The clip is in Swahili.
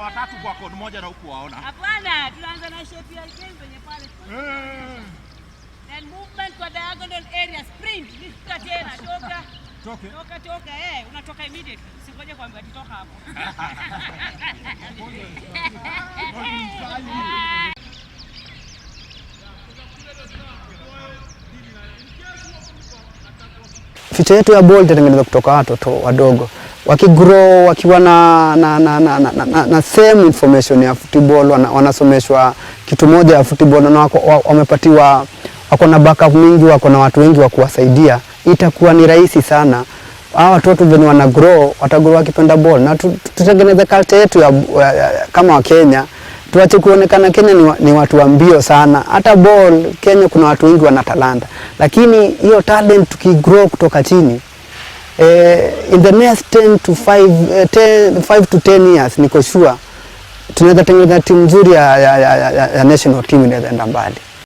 Watatu kwa kona moja na huku waona. Hapana, tunaanza na shape ya game venye pale. Then movement kwa diagonal area, sprint, lifta tena, toka. Toke. Toka toka, eh, unatoka immediately. Usingoje kuambiwa ati toka hapo. Future yetu ya ball itatengenezwa kutoka watoto wadogo wakigrow wakiwa na same information ya football, wanasomeshwa kitu moja ya football na wamepatiwa, wako na backup mingi, wako na watu wengi wa kuwasaidia, itakuwa ni rahisi sana hawa watoto venye wana grow, watagrow wakipenda ball na tutengeneze culture yetu ya kama Wakenya. Tuache kuonekana Kenya ni watu wa mbio sana. Hata ball Kenya kuna watu wengi wana talanta, lakini hiyo talent tukigrow kutoka chini, in the next 10 to 5, 10, 5 to 10 years niko sure tunaweza tengeneza timu nzuri ya national team inaweza enda mbali.